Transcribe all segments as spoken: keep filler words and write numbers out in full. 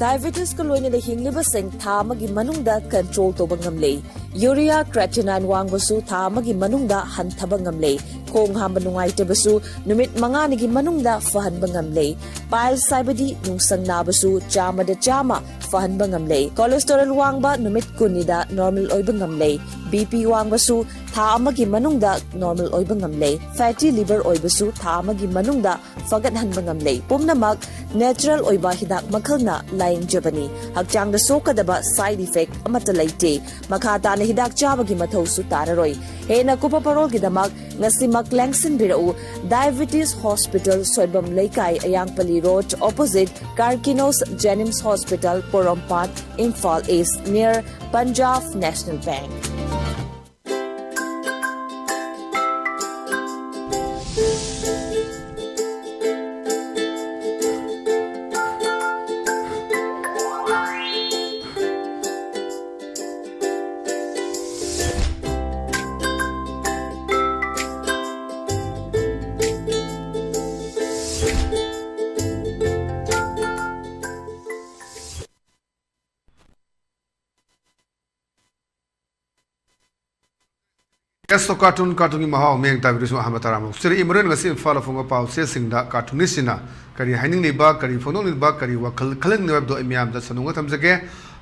Diabetesꯀ ꯂꯣꯏꯅꯅ ꯍꯤꯡꯂꯤꯕꯁꯤꯡ ꯊꯥ ꯑꯃꯒꯤ ꯃꯅꯨꯡꯗ control ꯇꯧꯕ ꯉꯝꯂꯦ꯫ Urea creatinine ꯋꯥꯡꯕꯁꯨ ꯊꯥ ꯑꯃꯒꯤ ꯃꯅꯨꯡꯗ ꯍꯟꯊꯕ ꯉꯝꯂꯦ꯫ ꯈꯣꯡ ꯍꯥꯝꯕ ꯅꯨꯡꯉꯥꯏꯇꯕꯁꯨ ꯅꯨꯃꯤꯠ ꯃꯉꯥꯅꯤꯒꯤ ꯃꯅꯨꯡꯗ ꯐꯍꯟꯕ ꯉꯝꯂꯦ꯫ Piles ꯍꯥꯏꯕꯗꯤ ꯅꯨꯡꯁꯪ ꯅꯥꯕꯁꯨ ꯆꯥꯝꯃꯗ ꯆꯥꯝꯃ ꯐꯍꯟꯕ ꯉꯝꯂꯦ꯫ Cholesterol ꯋꯥꯡꯕ ꯅꯨꯃꯤꯠ ꯀꯨꯟꯅꯤꯗ normal ꯑꯣꯏꯕ ꯉꯝꯂꯦ꯫ BP ꯋꯥꯡꯕꯁꯨ ꯊꯥ ꯑꯃꯒꯤ ꯃꯅꯨꯡꯗ normal ꯑꯣꯏꯕ ꯉꯝꯂꯦ꯫ Fatty liver ꯑꯣꯏꯕꯁꯨ ꯊꯥ ꯑꯃꯒꯤ ꯃꯅꯨꯡꯗ ꯐꯒꯠꯍꯟꯕ ꯉꯝꯂꯦ꯫ ꯄꯨꯝꯅꯃꯛ natural ꯑꯣꯏꯕ ꯍꯤꯗꯥꯛ ꯃꯈꯜꯅ ꯂꯥꯌꯦꯡꯖꯕꯅꯤ꯫ ꯍꯛꯆꯥꯡꯗ ꯁꯣꯛꯀꯗꯕ side effect ꯑꯃꯠꯇ ꯂꯩꯇꯦ꯫ ꯃꯈꯥ ꯇꯥꯅ ꯍꯤꯗꯥꯛ ꯆꯥꯕꯒꯤ ꯃꯊꯧꯁꯨ ꯇꯥꯔꯔꯣꯏ꯫ ꯍꯦꯟꯅ ꯀꯨꯞꯄ ꯄꯔꯣꯜꯒꯤꯗꯃꯛ ꯉꯁꯤꯃꯛ ꯂꯦꯡꯁꯤꯟꯕꯤꯔꯛꯎ꯫ Diabetes Hospital, ꯁꯣꯏꯕꯝ ꯂꯩꯀꯥꯏ, ꯑꯌꯥꯡꯄꯜꯂꯤ Road, opposite Karkinos Jenims Hospital, ꯄꯣꯔꯣꯝꯄꯥꯠ, Imphal East, near Punjab National Bank꯫ Yes, so cartoon, cartoonꯒꯤ ꯃꯍꯥꯎ ꯃꯤꯠꯌꯦꯡ ꯇꯥꯕꯤꯔꯤꯕꯁꯤꯡ ꯑꯍꯥꯟꯕ ꯇꯔꯥꯃꯨꯛ ꯁꯤꯔꯤ ꯃꯔꯨꯑꯣꯏꯅ ꯉꯁꯤ ꯏꯝꯐꯥꯜꯗ ꯐꯣꯡꯕ ꯄꯥꯎ ꯆꯦꯁꯤꯡꯗ cartoonistꯁꯤꯡꯅ ꯀꯔꯤ ꯍꯥꯏꯅꯤꯡꯂꯤꯕ, ꯀꯔꯤ ꯐꯣꯡꯗꯣꯛꯅꯤꯡꯂꯤꯕ, ꯀꯔꯤ ꯋꯥꯈꯜ ꯈꯜꯍꯟꯅꯤꯡꯂꯤꯕ ꯍꯥꯏꯕꯗꯣ ꯑꯩ ꯃꯌꯥꯝꯗ ꯁꯟꯗꯣꯛꯅ ꯊꯝꯖꯒꯦ꯫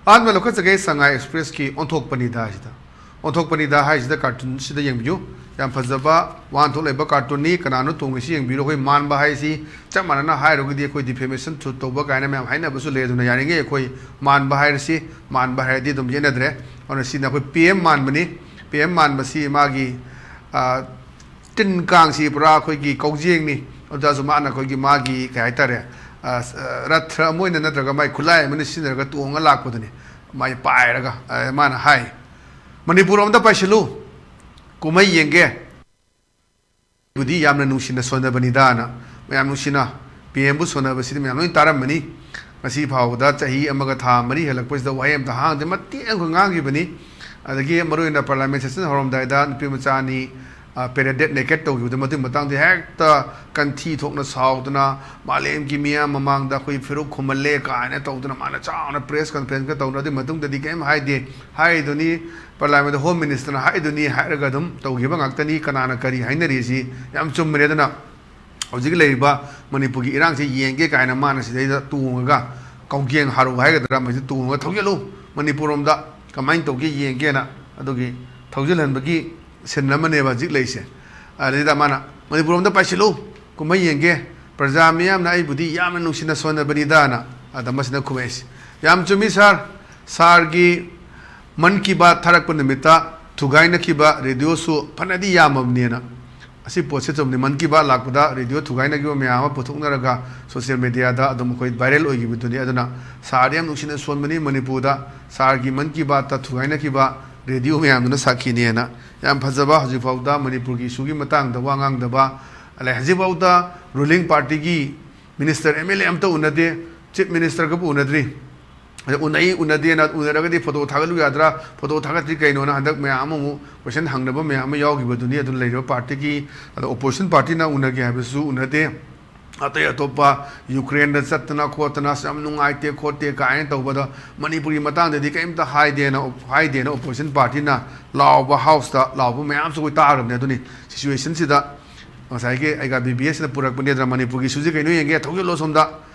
ꯑꯍꯥꯟꯕ ꯂꯧꯈꯠꯆꯒꯦ, ꯁꯉꯥꯏ Expressꯀꯤ ꯑꯣꯟꯊꯣꯛꯄꯅꯤꯗ ꯍꯥꯏꯁꯤꯗ꯫ ꯑꯣꯟꯊꯣꯛꯄꯅꯤꯗ ꯍꯥꯏꯁꯤꯗ cartoonꯁꯤꯗ ꯌꯦꯡꯕꯤꯌꯨ꯫ ꯌꯥꯝ ꯐꯖꯕ ꯋꯥꯍꯟꯊꯣꯛ ꯂꯩꯕ cartoonꯅꯤ꯫ ꯀꯅꯥꯅꯣ ꯇꯣꯡꯉꯤꯁꯤ ꯌꯦꯡꯕꯤꯔꯣ꯫ ꯑꯩꯈꯣꯏ ꯃꯥꯟꯕ ꯍꯥꯏꯁꯤ ꯆꯞ ꯃꯥꯟꯅꯅ ꯍꯥꯏꯔꯨꯔꯒꯗꯤ ꯑꯩꯈꯣꯏ defamation suit ꯇꯧꯕ ꯀꯥꯏꯅ ꯃꯌꯥꯝ ꯍꯥꯏꯅꯕꯁꯨ ꯂꯩ꯫ ꯑꯗꯨꯅ ꯌꯥꯔꯤꯉꯩ ꯑꯩꯈꯣꯏ ꯃꯥꯟꯕ ꯍꯥꯏꯔꯁꯤ, ꯃꯥꯟꯕ ꯍꯥꯏꯔꯗꯤ ꯑꯗꯨꯝ ꯌꯦꯠꯅꯗ꯭ꯔꯦ꯫ ꯑꯗꯨꯅ ꯁꯤꯅ ꯑꯩꯈꯣꯏ P M ꯃꯥꯟꯕꯅꯤ꯫ P M ꯃꯥꯟꯕꯁꯤ ꯃꯥꯒꯤ, ꯑ, ꯇꯤꯟ ꯀꯥꯡꯁꯤ ꯄꯨꯔꯥ ꯑꯩꯈꯣꯏꯒꯤ ꯀꯧꯖꯦꯡꯅꯤ꯫ ꯑꯗꯨꯗꯁꯨ ꯃꯥꯅ ꯑꯩꯈꯣꯏꯒꯤ ꯃꯥꯒꯤ ꯀꯩ ꯍꯥꯏꯇꯥꯔꯦ, ꯑ, ꯑ, ꯔꯊ ꯑꯃ ꯑꯣꯏꯅ ꯅꯠꯇ꯭ꯔꯒ ꯃꯥꯒꯤ ꯈꯨꯠꯂꯥꯏ ꯑꯃ ꯑꯣꯏꯅ ꯁꯤꯖꯤꯟꯅꯔꯒ ꯇꯣꯡꯉ ꯂꯥꯛꯄꯗꯨꯅꯤ꯫ ꯃꯥꯒꯤ ꯄꯥꯏꯔꯒ, ꯑ, ꯃꯥꯅ ꯍꯥꯏ, "ꯃꯅꯤꯄꯨꯔ ꯑꯝꯇ ꯄꯥꯏꯁꯤꯜꯂꯨ, ꯀꯨꯝꯍꯩ ꯌꯦꯡꯒꯦ꯫ ꯕꯨꯗꯤ ꯌꯥꯝꯅ ꯅꯨꯡꯁꯤꯅ ꯁꯣꯟꯅꯕꯅꯤꯗꯥꯅ", ꯃꯌꯥꯝ ꯅꯨꯡꯁꯤꯅ P Mꯕꯨ ꯁꯣꯟꯅꯕꯁꯤꯗꯤ ꯃꯌꯥꯝ ꯂꯣꯏ ꯇꯥꯔꯝꯃꯅꯤ꯫ ꯉꯁꯤ ꯐꯥꯎꯕꯗ ꯆꯍꯤ ꯑꯃꯒ ꯊꯥ ꯃꯔꯤ ꯍꯦꯜꯂꯛꯄꯁꯤꯗ ꯋꯥꯍꯩ ꯑꯃꯇ ꯍꯥꯡꯗꯦ, ꯃꯇꯦꯛ ꯑꯃꯈꯛ ꯉꯥꯡꯈꯤꯕꯅꯤ꯫ ꯑꯗꯒꯤ ꯃꯔꯨꯑꯣꯏꯅ parliament session ꯍꯧꯔꯝꯗꯥꯏꯗ ꯅꯨꯄꯤ ꯃꯆꯥ ꯑꯅꯤ ꯄꯦꯔꯦꯗꯦꯠ ꯅꯦꯀꯦꯠ ꯇꯧꯈꯤꯕꯗꯣ, ꯃꯗꯨꯒꯤ ꯃꯇꯥꯡꯗ ꯍꯦꯛꯇ ꯀꯟꯊꯤ ꯊꯣꯛꯅ ꯁꯥꯎꯗꯅ, ꯃꯥꯂꯦꯝꯒꯤ ꯃꯤꯌꯥꯝ ꯃꯃꯥꯡꯗ ꯑꯩꯈꯣꯏ ꯐꯦꯔꯨꯛ ꯈꯨꯝꯍꯜꯂꯦ ꯀꯥꯏꯅ ꯇꯧꯗꯅ, ꯃꯥꯅ ꯆꯥꯎꯅ ꯄ꯭ꯔꯦꯁ ꯀꯟꯐꯔꯦꯟꯁꯀ ꯇꯧꯗꯅ, ꯑꯗꯨꯒꯤ ꯃꯇꯨꯡꯗꯗꯤ ꯀꯔꯤꯝ ꯍꯥꯏꯗꯦ꯫ ꯍꯥꯏꯗꯨꯅꯤ, ꯄꯥꯔꯂꯤꯌꯥꯃꯦꯟꯗ ꯍꯣꯝ ꯃꯤꯅꯤꯁꯇꯔꯅ ꯍꯥꯏꯗꯨꯅꯤ ꯍꯥꯏꯔꯒ ꯑꯗꯨꯝ ꯇꯧꯈꯤꯕ ꯉꯥꯛꯇꯅꯤ꯫ ꯀꯅꯥꯅ ꯀꯔꯤ ꯍꯥꯏꯅꯔꯤꯁꯤ ꯌꯥꯝ ꯆꯨꯝꯕꯅꯦ꯫ ꯑꯗꯨꯅ ꯍꯧꯖꯤꯛ ꯂꯩꯔꯤꯕ ꯃꯅꯤꯄꯨꯔꯒꯤ ꯏꯔꯥꯡꯁꯦ ꯌꯦꯡꯒꯦ ꯀꯥꯏꯅ ꯃꯥꯅ ꯁꯤꯗꯩꯗ ꯇꯣꯡꯉꯒ, ꯀꯧꯒꯦꯡ ꯍꯥꯔꯨ ꯍꯥꯏꯒꯗ꯭ꯔꯥ, ꯃꯁꯤ ꯇꯣꯡꯉꯒ ꯊꯧꯖꯤꯜꯂꯨ, ꯃꯅꯤꯄꯨꯔ ꯂꯣꯝꯗ ꯀꯃꯥꯏꯅ ꯇꯧꯒꯦ ꯌꯦꯡꯒꯦꯅ ꯑꯗꯨꯒꯤ ꯊꯧꯖꯤꯜꯍꯟꯕꯒꯤ ꯁꯤꯟ ꯑꯃꯅꯦꯕ ꯍꯧꯖꯤꯛ ꯂꯩꯁꯦ꯫ ꯑꯗꯩꯗ ꯃꯥꯅ, "ꯃꯅꯤꯄꯨꯔ ꯂꯣꯝꯗ ꯄꯥꯏꯁꯤꯜꯂꯨ, ꯀꯨꯝꯍꯩ ꯌꯦꯡꯒꯦ, ꯄ꯭ꯔꯖꯥ ꯃꯤꯌꯥꯝꯅ ꯑꯩꯕꯨꯗꯤ ꯌꯥꯝꯅ ꯅꯨꯡꯁꯤꯅ ꯁꯣꯟꯅꯕꯅꯤꯗꯥꯅ", ꯑꯗ ꯃꯁꯤꯅ ꯈꯨꯝꯃꯛꯏꯁꯦ꯫ ꯌꯥꯝ ꯆꯨꯝꯃꯤ ꯁꯥꯔ, ꯁꯥꯔꯒꯤ ꯃꯟ ꯀꯤ ꯕꯥꯠ ꯊꯥꯔꯛꯄ ꯅꯨꯃꯤꯠꯇ ꯊꯨꯒꯥꯏꯅꯈꯤꯕ ꯔꯦꯗꯤꯑꯣꯁꯨ ꯐꯅꯗꯤ ꯌꯥꯝꯃꯕꯅꯦꯅ꯫ ꯑꯁꯤ ꯄꯣꯠꯁꯦ ꯆꯨꯝꯅꯤ꯫ ꯃꯟ ꯀꯤ ꯕꯥꯠ ꯂꯥꯛꯄꯗ ꯔꯦꯗꯤꯑꯣ ꯊꯨꯒꯥꯏꯅꯈꯤꯕ ꯃꯌꯥꯝ ꯑꯃ ꯄꯨꯊꯣꯛꯅꯔꯒ ꯁꯣꯁꯤꯌꯦꯜ ꯃꯦꯗꯤꯌꯥꯗ ꯑꯗꯨꯝ ꯑꯩꯈꯣꯏ ꯚꯥꯏꯔꯦꯜ ꯑꯣꯏꯈꯤꯕꯗꯨꯅꯤ꯫ ꯑꯗꯨꯅ ꯁꯥꯔꯗꯤ ꯌꯥꯝ ꯅꯨꯡꯁꯤꯅ ꯁꯣꯟꯕꯅꯤ꯫ ꯃꯅꯤꯄꯨꯔꯗ ꯁꯥꯔꯒꯤ ꯃꯟ ꯀꯤ ꯕꯥꯠꯇ ꯊꯨꯒꯥꯏꯅꯈꯤꯕ ꯔꯦꯗꯤꯑꯣ ꯃꯌꯥꯝꯗꯨꯅ ꯁꯥꯈꯤꯅꯦꯅ꯫ ꯌꯥꯝ ꯐꯖꯕ, ꯍꯧꯖꯤꯛꯐꯥꯎꯗ ꯃꯅꯤꯄꯨꯔꯒꯤ ꯏꯁꯨꯒꯤ ꯃꯇꯥꯡꯗ ꯋꯥ ꯉꯥꯡꯗꯕ, ꯑꯗꯩ ꯍꯧꯖꯤꯛꯐꯥꯎꯗ ꯔꯨꯂꯤꯡ ꯄꯥꯔꯇꯤꯒꯤ ꯃꯤꯅꯤꯁꯇꯔ, ꯑꯦꯝ ꯑꯦꯜ ꯑꯦ ꯑꯝꯇ ꯎꯅꯗꯦ, ꯆꯤꯐ ꯃꯤꯅꯤꯁꯇꯔꯒꯕꯨ ꯎꯅꯗ꯭ꯔꯤ꯫ ꯑꯗ ꯎꯅꯩ ꯎꯅꯗꯦꯅ, ꯎꯅꯔꯒꯗꯤ ꯐꯣꯇꯣ ꯊꯥꯒꯠꯂꯨ ꯌꯥꯗ꯭ꯔꯥ, ꯐꯣꯇꯣ ꯊꯥꯒꯠꯇ꯭ꯔꯤ ꯀꯩꯅꯣꯅ ꯍꯟꯗꯛ ꯃꯌꯥꯝ ꯑꯃꯃꯨꯛ ꯀꯣꯏꯁꯟ ꯍꯪꯅꯕ ꯃꯌꯥꯝ ꯑꯃ ꯌꯥꯎꯈꯤꯕꯗꯨꯅꯤ꯫ ꯑꯗꯨꯅ ꯂꯩꯔꯤꯕ ꯄꯥꯔꯇꯤꯒꯤ, ꯑꯗ ꯑꯣꯄꯣꯖꯤꯁꯟ ꯄꯥꯔꯇꯤꯅ ꯎꯅꯒꯦ ꯍꯥꯏꯕꯁꯨ ꯎꯅꯗꯦ꯫ ꯑꯇꯩ ꯑꯇꯣꯞꯄ ꯌꯨꯀ꯭ꯔꯦꯟꯗ ꯆꯠꯇꯅ ꯈꯣꯠꯇꯅ, "ꯑꯁ, ꯌꯥꯝ ꯅꯨꯡꯉꯥꯏꯇꯦ ꯈꯣꯠꯇꯦ" ꯀꯥꯏꯅ ꯇꯧꯕꯗ, ꯃꯅꯤꯄꯨꯔꯒꯤ ꯃꯇꯥꯡꯗꯗꯤ ꯀꯔꯤꯝꯇ ꯍꯥꯏꯗꯦꯅ, ꯍꯥꯏꯗꯦꯅ ꯑꯣꯄꯣꯖꯤꯁꯟ ꯄꯥꯔꯇꯤꯅ ꯂꯥꯎꯕ, ꯍꯥꯎꯁꯇ ꯂꯥꯎꯕ ꯃꯌꯥꯝꯁꯨ ꯑꯩꯈꯣꯏ ꯇꯥꯈ꯭ꯔꯕꯅꯦ꯫ ꯑꯗꯨꯅꯤ ꯁꯤꯆꯨꯋꯦꯁꯟꯁꯤꯗ ꯉꯁꯥꯏꯒꯤ ꯑꯩꯒ ꯕꯤ ꯕꯤ ꯑꯦꯁꯅ ꯄꯨꯔꯛꯄꯅꯦꯗꯅ, "ꯃꯅꯤꯄꯨꯔꯒꯤ ꯏꯁꯨꯁꯤ ꯀꯩꯅꯣ ꯌꯦꯡꯒꯦ, ꯊꯧꯖꯤꯜꯂꯣ ꯁꯣꯝꯗ,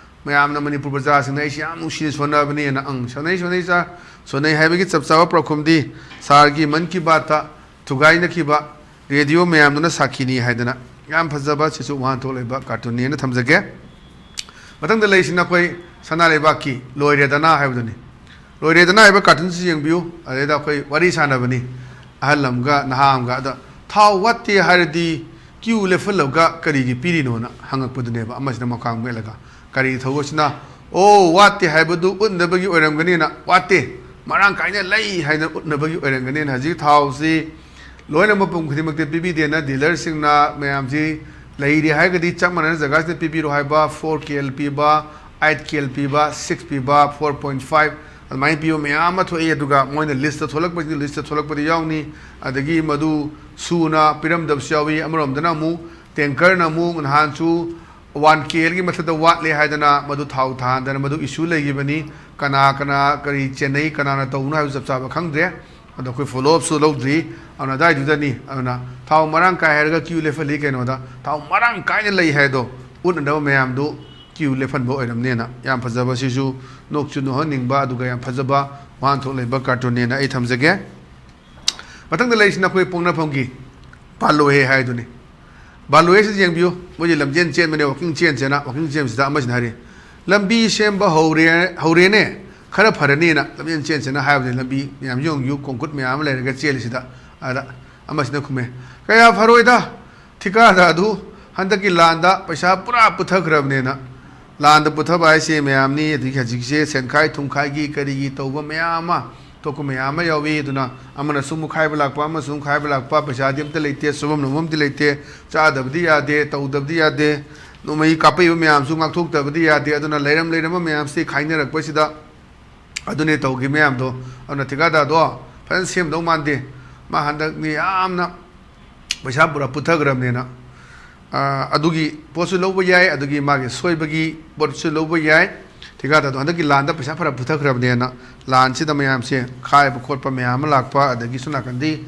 ꯃꯌꯥꯝꯅ ꯃꯅꯤꯄꯨꯔ ꯄ꯭ꯔꯖꯥꯁꯤꯡꯅ ꯑꯩꯁꯤ ꯌꯥꯝ ꯅꯨꯡꯁꯤꯅ ꯁꯣꯟꯅꯕꯅꯦꯅ"꯫ ꯑꯪ, ꯁꯣꯟꯅꯩ, ꯁꯣꯟꯅꯩ ꯁꯥꯔ, ꯁꯣꯟꯅꯩ ꯍꯥꯏꯕꯒꯤ ꯆꯞ ꯆꯥꯕ ꯄꯥꯎꯈꯨꯝꯗꯤ ꯁꯥꯔꯒꯤ ꯃꯟ ꯀꯤ ꯕꯥꯠꯇ ꯊꯨꯒꯥꯏꯅꯈꯤꯕ ꯔꯦꯗꯤꯑꯣ ꯃꯌꯥꯝꯗꯨꯅ ꯁꯥꯈꯤꯅꯤ ꯍꯥꯏꯗꯅ꯫ ꯌꯥꯝ ꯐꯖꯕ, ꯁꯤꯁꯨ ꯋꯥꯍꯟꯊꯣꯛ ꯂꯩꯕ ꯀꯥꯔꯇꯨꯟꯅꯦꯅ ꯊꯝꯖꯒꯦ꯫ ꯃꯊꯪꯗ ꯂꯩꯔꯤꯁꯤꯅ ꯑꯩꯈꯣꯏ ꯁꯅꯥ ꯂꯩꯕꯥꯛꯀꯤ "ꯂꯣꯏꯔꯦꯗꯅ" ꯍꯥꯏꯕꯗꯨꯅꯤ꯫ "ꯂꯣꯏꯔꯦꯗꯅ" ꯍꯥꯏꯕ ꯀꯥꯔꯇꯨꯟꯁꯤ ꯌꯦꯡꯕꯤꯌꯨ꯫ ꯑꯗꯩꯗ ꯑꯩꯈꯣꯏ ꯋꯥꯔꯤ ꯁꯥꯟꯅꯕꯅꯤ, ꯑꯍꯜ ꯑꯃꯒ ꯅꯍꯥ ꯑꯃꯒ꯫ ꯑꯗ, "ꯊꯥꯎ ꯋꯥꯠꯇꯦ ꯍꯥꯏꯔꯗꯤ ꯀ꯭ꯌꯨ ꯂꯦꯞꯍꯜꯂꯒ ꯀꯔꯤꯒꯤ ꯄꯤꯔꯤꯅꯣꯅ?" ꯍꯪꯉꯛꯄꯗꯨꯅꯦꯕ꯫ ꯑꯃꯁꯤꯅ ꯃꯈꯥ ꯃꯦꯠꯂꯒ ꯀꯔꯤ ꯊꯧꯕꯁꯤꯅ, "ꯑꯣ, ꯋꯥꯠꯇꯦ ꯍꯥꯏꯕꯗꯨ ꯎꯠꯅꯕꯒꯤ ꯑꯣꯏꯔꯝꯒꯅꯤꯅ", ꯋꯥꯠꯇꯦ, ꯃꯔꯥꯡ ꯀꯥꯏꯅ ꯂꯩ ꯍꯥꯏꯅ ꯎꯠꯅꯕꯒꯤ ꯑꯣꯏꯔꯝꯒꯅꯤꯅ꯫ ꯍꯧꯖꯤꯛ ꯊꯥꯎꯁꯤ ꯂꯣꯏꯅ ꯃꯐꯝ ꯈꯨꯗꯤꯡꯃꯛꯇ ꯄꯤꯕꯤꯗꯦꯅ, ꯗꯤꯂꯔꯁꯤꯡꯅ ꯃꯌꯥꯝꯁꯤ ꯂꯩꯔꯦ ꯍꯥꯏꯔꯒꯗꯤ ꯆꯞ ꯃꯥꯟꯅꯅ ꯖꯒꯥꯁꯤꯗ ꯄꯤꯕꯤꯔꯣ ꯍꯥꯏꯕ, ꯐꯣꯔ ꯀꯦ ꯑꯦꯜ ꯄꯤꯕ, ꯑꯩꯠ ꯀꯦ ꯑꯦꯜ ꯄꯤꯕ, ꯁꯤꯛꯁ ꯄꯤꯕ, ꯐꯣꯔ ꯄꯣꯏꯟ ꯐꯥꯏꯚ, ꯑꯗꯨꯃꯥꯏꯅ ꯄꯤꯕ ꯃꯌꯥꯝ ꯑꯃ ꯊꯣꯛꯏ꯫ ꯑꯗꯨꯒ ꯃꯣꯏꯅ ꯂꯤꯁꯇ ꯊꯣꯛꯂꯛꯄꯁꯤꯗꯤ ꯂꯤꯁꯇ ꯊꯣꯛꯂꯛꯄꯗꯤ ꯌꯥꯎꯅꯤ꯫ ꯑꯗꯒꯤ ꯃꯗꯨ ꯁꯨꯅ ꯄꯤꯔꯝꯗꯕꯁꯨ ꯌꯥꯎꯏ꯫ ꯑꯃꯔꯣꯝꯗꯅ ꯑꯃꯨꯛ ꯇꯦꯡꯀꯔꯅ ꯑꯃꯨꯛ ꯅꯍꯥꯟꯁꯨ ꯋꯥꯟ ꯀꯦ ꯑꯦꯜꯒꯤ ꯃꯊꯛꯇ ꯋꯥꯠꯂꯦ ꯍꯥꯏꯗꯅ ꯃꯗꯨ ꯊꯥꯎ ꯊꯥꯍꯟꯗꯅ ꯃꯗꯨ ꯏꯁꯨ ꯂꯩꯈꯤꯕꯅꯤ꯫ ꯀꯅꯥ ꯀꯅꯥ ꯀꯔꯤ ꯆꯦꯟꯅꯩ, ꯀꯅꯥꯅ ꯇꯧꯕꯅꯣ ꯍꯥꯏꯕꯗꯨ ꯆꯞ ꯆꯥꯕ ꯈꯪꯗ꯭ꯔꯦ꯫ ꯑꯗꯣ ꯑꯩꯈꯣꯏ ꯐꯣꯂꯣ ꯑꯞꯁꯨ ꯂꯧꯗ꯭ꯔꯤ꯫ ꯑꯗꯨꯅ ꯑꯗꯨꯋꯥꯏꯗꯨꯗꯅꯤ꯫ ꯑꯗꯨꯅ ꯊꯥꯎ ꯃꯔꯥꯡ ꯀꯥꯏ ꯍꯥꯏꯔꯒ ꯀ꯭ꯌꯨ ꯂꯦꯞꯍꯜꯂꯤ꯫ ꯀꯩꯅꯣꯗ ꯊꯥꯎ ꯃꯔꯥꯡ ꯀꯥꯏꯅ ꯂꯩ ꯍꯥꯏꯗꯣ ꯎꯠꯅꯅꯕ ꯃꯌꯥꯝꯗꯨ ꯀ꯭ꯌꯨ ꯂꯦꯞꯍꯟꯕ ꯑꯣꯏꯔꯝꯅꯦꯅ꯫ ꯌꯥꯝ ꯐꯖꯕ, ꯁꯤꯁꯨ ꯅꯣꯛꯁꯨ ꯅꯣꯛꯍꯟꯅꯤꯡꯕ, ꯑꯗꯨꯒ ꯌꯥꯝ ꯐꯖꯕ ꯋꯥꯍꯟꯊꯣꯛ ꯂꯩꯕ ꯀꯥꯔꯇꯨꯟꯅꯦꯅ ꯑꯩ ꯊꯝꯖꯒꯦ꯫ ꯃꯊꯪꯗ ꯂꯩꯔꯤꯁꯤꯅ ꯑꯩꯈꯣꯏ ꯄꯣꯛꯅꯐꯝꯒꯤ ꯕꯥꯂꯣꯍꯦ ꯍꯥꯏꯗꯨꯅꯤ꯫ ꯕꯥꯂꯣꯍꯦꯁꯤ ꯌꯦꯡꯕꯤꯌꯨ, ꯃꯣꯏꯁꯦ ꯂꯝꯖꯦꯟ ꯆꯦꯟꯕꯅꯦ, ꯋꯥꯀꯤꯡ ꯆꯦꯟ ꯆꯦꯟꯅ꯫ ꯋꯥꯀꯤꯡ ꯆꯦꯟꯕꯁꯤꯗ ꯑꯃꯁꯤꯅ ꯍꯥꯏꯔꯤ, "ꯂꯝꯕꯤ ꯁꯦꯝꯕ ꯍꯧꯔꯦ, ꯍꯧꯔꯦꯅꯦ, ꯈꯔ ꯐꯔꯅꯤꯅ ꯂꯝꯖꯦꯟ ꯆꯦꯟ ꯆꯦꯟꯅ ꯍꯥꯏꯕꯅꯤ꯫ ꯂꯝꯕꯤ ꯃꯌꯥꯝ ꯌꯦꯡꯕꯤꯌꯨ, ꯀꯣꯡꯀꯨꯠ ꯃꯌꯥꯝ ꯑꯃ ꯂꯩꯔꯒ ꯆꯦꯜꯂꯤꯁꯤꯗ"꯫ ꯑꯗ ꯑꯃꯁꯤꯅ ꯈꯨꯝꯃꯦ, "ꯀꯌꯥ ꯐꯔꯣꯏꯗ, ꯊꯤꯀꯥꯗꯥꯔꯗꯨ ꯍꯟꯗꯛꯀꯤ ꯂꯥꯟꯗ ꯄꯩꯁꯥ ꯄꯨꯔꯥ ꯄꯨꯊꯈ꯭ꯔꯕꯅꯦꯅ"꯫ ꯂꯥꯟꯗ ꯄꯨꯊꯕ ꯍꯥꯏꯁꯦ ꯃꯌꯥꯝꯅꯤ, ꯑꯗꯒꯤ ꯍꯧꯖꯤꯛꯁꯦ ꯁꯦꯟꯈꯥꯏ ꯊꯨꯝꯈꯥꯏꯒꯤ ꯀꯔꯤꯒꯤ ꯇꯧꯕ ꯃꯌꯥꯝ ꯑꯃ, ꯊꯣꯛꯄ ꯃꯌꯥꯝ ꯑꯃ ꯌꯥꯎꯏ꯫ ꯑꯗꯨꯅ ꯑꯃꯅꯁꯨ ꯑꯃꯨꯛ ꯈꯥꯏꯕ ꯂꯥꯛꯄ, ꯑꯃꯁꯨ ꯑꯃꯨꯛ ꯈꯥꯏꯕ ꯂꯥꯛꯄ, ꯄꯩꯁꯥꯗꯤ ꯑꯝꯇ ꯂꯩꯇꯦ, ꯁꯨꯐꯝ ꯅꯣꯝꯐꯝꯗꯤ ꯂꯩꯇꯦ, ꯆꯥꯗꯕꯗꯤ ꯌꯥꯗꯦ, ꯇꯧꯗꯕꯗꯤ ꯌꯥꯗꯦ, ꯅꯣꯡꯃꯩ ꯀꯥꯞꯄꯛꯏꯕ ꯃꯌꯥꯝꯁꯨ ꯉꯥꯛꯊꯣꯛꯇꯕꯗꯤ ꯌꯥꯗꯦ꯫ ꯑꯗꯨꯅ ꯂꯩꯔꯝ ꯂꯩꯔꯝꯕ ꯃꯌꯥꯝꯁꯤ ꯈꯥꯏꯅꯔꯛꯄꯁꯤꯗ ꯑꯗꯨꯅꯦ ꯇꯧꯈꯤ ꯃꯌꯥꯝꯗꯣ꯫ ꯑꯗꯨꯅ ꯊꯤꯀꯥꯗꯥꯔꯗꯣ ꯐꯖꯅ ꯁꯦꯝꯗꯧ ꯃꯥꯟꯗꯦ꯫ ꯃꯥ ꯍꯟꯗꯛ ꯃꯤ ꯌꯥꯝꯅ ꯄꯩꯁꯥ ꯄꯨꯔꯥ ꯄꯨꯊꯈ꯭ꯔꯕꯅꯦꯅ, ꯑ, ꯑꯗꯨꯒꯤ ꯄꯣꯠꯁꯨ ꯂꯧꯕ ꯌꯥꯏ, ꯑꯗꯨꯒꯤ ꯃꯥꯒꯤ ꯁꯣꯏꯕꯒꯤ ꯄꯣꯠꯁꯨ ꯂꯧꯕ ꯌꯥꯏ꯫ ꯊꯤꯀꯥꯗꯥꯔꯗꯣ ꯍꯟꯗꯛꯀꯤ ꯂꯥꯟꯗ ꯄꯩꯁꯥ ꯐꯔ ꯄꯨꯊꯈ꯭ꯔꯕꯅꯦꯅ ꯂꯥꯟꯁꯤꯗ ꯃꯌꯥꯝꯁꯦ ꯈꯥꯏꯕ ꯈꯣꯠꯄ ꯃꯌꯥꯝ ꯑꯃ ꯂꯥꯛꯄ, ꯑꯗꯒꯤ ꯁꯣꯝ ꯅꯥꯀꯟꯗꯤ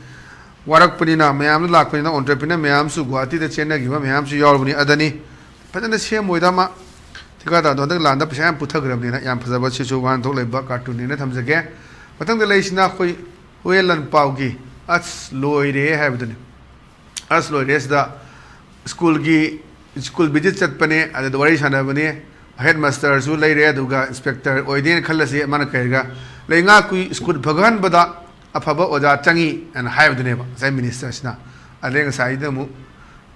ꯋꯥꯔꯛꯄꯅꯤꯅ ꯃꯌꯥꯝꯅ ꯂꯥꯛꯄꯅꯤꯅ entrepreneur ꯃꯌꯥꯝꯁꯨ ꯒꯨꯍꯥꯇꯤꯗ ꯆꯦꯟꯅꯈꯤꯕ ꯃꯌꯥꯝꯁꯨ ꯌꯥꯎꯔꯕꯅꯤ꯫ ꯑꯗꯅꯤ ꯐꯖꯅ ꯁꯦꯝꯃꯣꯏꯗ ꯑꯃ꯫ ꯊꯤꯀꯥꯗꯥꯔꯗꯣ ꯍꯟꯗꯛ ꯂꯥꯟꯗ ꯄꯩꯁꯥ ꯌꯥꯝ ꯄꯨꯊꯈ꯭ꯔꯕꯅꯤꯅ ꯌꯥꯝ ꯐꯖꯕ, ꯁꯤꯁꯨ ꯋꯥꯍꯟꯊꯣꯛ ꯂꯩꯕ ꯀꯥꯔꯇꯨꯟꯅꯦꯅ ꯊꯝꯖꯒꯦ꯫ ꯃꯊꯪꯗ ꯂꯩꯔꯤꯁꯤꯅ ꯑꯩꯈꯣꯏ ꯍꯨꯌꯦꯟ ꯂꯥꯟꯄꯥꯎꯒꯤ "ꯑꯁ ꯂꯣꯏꯔꯦ" ꯍꯥꯏꯕꯗꯨꯅꯤ꯫ "ꯑꯁ ꯂꯣꯏꯔꯦ" ꯁꯤꯗ ꯁ꯭ꯀꯨꯜꯒꯤ, ꯁ꯭ꯀꯨꯜ ꯚꯤꯖꯤꯠ ꯆꯠꯄꯅꯦ, ꯑꯗꯨꯗ ꯋꯥꯔꯤ ꯁꯥꯟꯅꯕꯅꯦ꯫ ꯍꯦꯗ ꯃꯥꯁꯇꯔꯁꯨ ꯂꯩꯔꯦ, ꯑꯗꯨꯒ ꯏꯟꯁꯄꯦꯛꯇꯔ ꯑꯣꯏꯗꯦꯅ ꯈꯜꯂꯁꯤ꯫ ꯃꯥꯅ ꯀꯩ ꯍꯥꯏꯔꯒ, "ꯂꯩꯉꯥꯛꯀꯤ ꯁ꯭ꯀꯨꯜ ꯐꯒꯠꯍꯟꯕꯗ ꯑꯐꯕ ꯑꯣꯖꯥ ꯆꯪꯉꯤ" ꯍꯥꯏꯅ ꯍꯥꯏꯕꯗꯨꯅꯦꯕ ꯉꯁꯥꯏ ꯃꯤꯅꯤꯁꯇꯔꯁꯤꯅ꯫ ꯑꯗꯩ ꯉꯁꯥꯏꯗ ꯑꯃꯨꯛ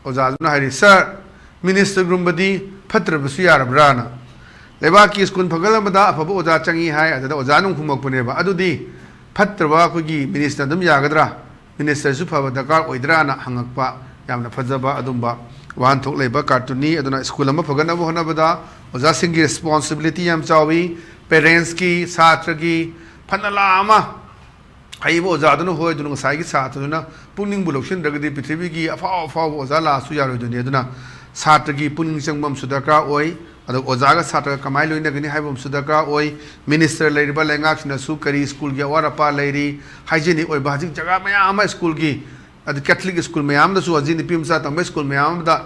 ꯑꯣꯖꯥꯗꯨꯅ ꯍꯥꯏꯔꯤ, "ꯁꯥꯔ, ꯃꯤꯅꯤꯁꯇꯔꯒꯨꯝꯕꯗꯤ ꯐꯠꯇ꯭ꯔꯕꯁꯨ ꯌꯥꯔꯕ꯭ꯔꯥꯅ? ꯂꯩꯕꯥꯛꯀꯤ ꯁ꯭ꯀꯨꯜ ꯐꯒꯠꯂꯝꯕꯗ ꯑꯐꯕ ꯑꯣꯖꯥ ꯆꯪꯉꯤ ꯍꯥꯏ"꯫ ꯑꯗꯨꯗ ꯑꯣꯖꯥꯅ ꯑꯃꯨꯛ ꯈꯨꯝꯃꯛꯄꯅꯦꯕ, "ꯑꯗꯨꯗꯤ ꯐꯠꯇ꯭ꯔꯕ ꯑꯩꯈꯣꯏꯒꯤ ꯃꯤꯅꯤꯁꯇꯔ ꯑꯗꯨꯝ ꯌꯥꯒꯗ꯭ꯔꯥ? ꯃꯤꯅꯤꯁꯇꯔꯁꯨ ꯐꯕ ꯗꯔꯀꯥꯔ ꯑꯣꯏꯗ꯭ꯔꯥꯅ?" ꯍꯪꯉꯛꯄ ꯌꯥꯝꯅ ꯐꯖꯕ ꯑꯗꯨꯝꯕ ꯋꯥꯍꯟꯊꯣꯛ ꯂꯩꯕ ꯀꯥꯔꯇꯨꯟꯅꯤ꯫ ꯑꯗꯨꯅ ꯁ꯭ꯀꯨꯜ ꯑꯃ ꯐꯒꯠꯅꯕ ꯍꯣꯠꯅꯕꯗ ꯑꯣꯖꯥꯁꯤꯡꯒꯤ ꯔꯦꯁꯄꯣꯟꯁꯤꯕꯤꯂꯤꯇꯤ ꯌꯥꯝ ꯆꯥꯎꯏ꯫ ꯄꯦꯔꯦꯟꯁꯀꯤ, ꯁꯥꯇ꯭ꯔꯒꯤ, ꯐꯅ ꯂꯥꯛ ꯑꯃ ꯍꯩꯕ ꯑꯣꯖꯥꯗꯨꯅ ꯍꯣꯏ, ꯑꯗꯨꯅ ꯉꯁꯥꯏꯒꯤ ꯁꯥꯇ꯭ꯔꯗꯨꯅ ꯄꯨꯛꯅꯤꯡꯕꯨ ꯂꯧꯁꯤꯟꯗ꯭ꯔꯒꯗꯤ ꯄ꯭ꯔꯤꯊꯤꯕꯤꯒꯤ ꯑꯐꯥꯎ ꯑꯐꯥꯎꯕ ꯑꯣꯖꯥ ꯂꯥꯛꯑꯁꯨ ꯌꯥꯔꯣꯏꯗꯣꯏꯅꯤ꯫ ꯑꯗꯨꯅ ꯁꯥꯇ꯭ꯔꯒꯤ ꯄꯨꯛꯅꯤꯡ ꯆꯪꯕ ꯑꯃꯁꯨ ꯗꯔꯀꯥꯔ ꯑꯣꯏ꯫ ꯑꯗꯣ ꯑꯣꯖꯥꯒ ꯁꯥꯇ꯭ꯔꯒ ꯀꯃꯥꯏꯅ ꯂꯣꯏꯅꯒꯅꯤ ꯍꯥꯏꯕ ꯑꯃꯁꯨ ꯗꯔꯀꯥꯔ ꯑꯣꯏ꯫ ꯃꯤꯅꯤꯁꯇꯔ ꯂꯩꯔꯤꯕ ꯂꯩꯉꯥꯛꯁꯤꯡꯅꯁꯨ ꯀꯔꯤ ꯁ꯭ꯀꯨꯜꯒꯤ ꯑꯋꯥꯠ ꯑꯄꯥ ꯂꯩꯔꯤ, ꯍꯥꯏꯖꯤꯅꯤꯛ ꯑꯣꯏꯕ, ꯍꯧꯖꯤꯛ ꯖꯒꯥ ꯃꯌꯥꯝ ꯑꯃ ꯁ꯭ꯀꯨꯜꯒꯤ, ꯑꯗꯨ ꯀꯦꯊꯂꯤꯛ ꯁ꯭ꯀꯨꯜ ꯃꯌꯥꯝꯗꯁꯨ ꯍꯧꯖꯤꯛ ꯅꯨꯄꯤ ꯃꯆꯥ ꯇꯝꯕ ꯁ꯭ꯀꯨꯜ ꯃꯌꯥꯝ ꯑꯃꯗ